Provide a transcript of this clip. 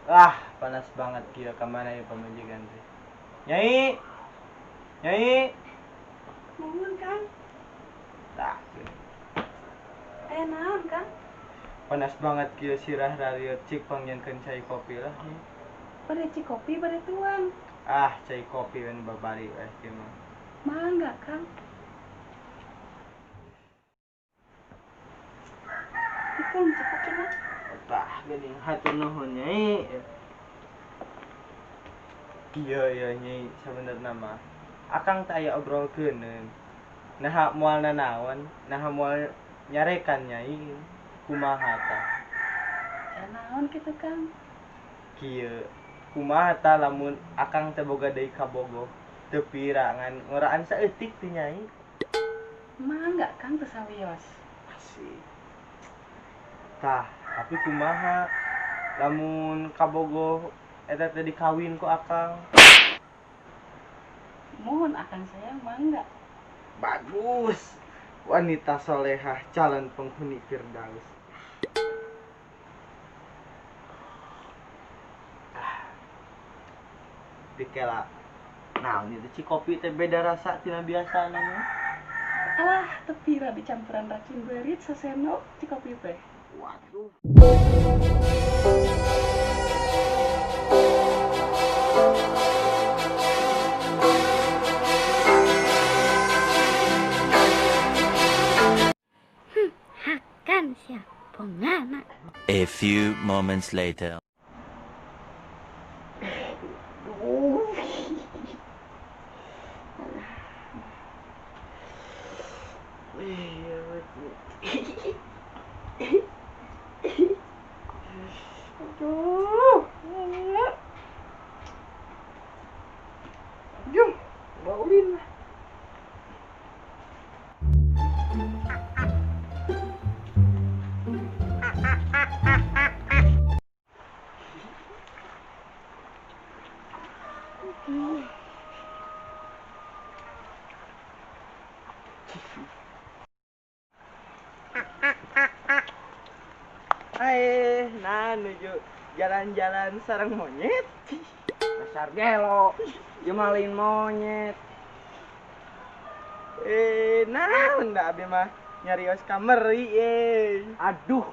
Ah, panas banget kieu ka mana ieu pamajikan teh. Nyai. Nyai. Nuhun, Kang. Tah. Aya naon, Kang? Panas banget kieu sirah rarieu cik pangnyieunkeun cai kopi lah. Bade cik kopi bade tuang. Ah, cai kopi we nu babari we kieu mah. Mangga, Kang. Kang, cik kopina. Tah, geuning hatur nuhun Nyai. Kieu ya Nyai sabenerna mah. Akang teh aya obrolkeuneun. Naha moal nanaon, naha moal nyarekan Nyai. Kumaha tah? Aya naon kitu, Kang? Kieu. Kumaha tah lamun akang teh boga deui kabogoh teu pira ngan ngoraan saeutik teh Nyai. Mangga, Kang, teu sawios. Asik. Tah, tapi kumaha lamun kabogoh eta teh dikawin ku akang? Mohon akang sayang mangga. Bagus. Wanita solehah calon penghuni Firdaus. Dikela. Nah, ini teh kopi teh beda rasa tina biasa mah. Alah, teu pira dicampuran racun beurit sasendok cikopi teh. Waduh. Hakan sia bongana. A few moments later. Aduh. Jom, baulin lah. Hai, nah nuju jalan-jalan sareng monyet. Dasar gelo, ieu mah lain monyet. Nah, da abi mah nyarios ka meri. Aduh,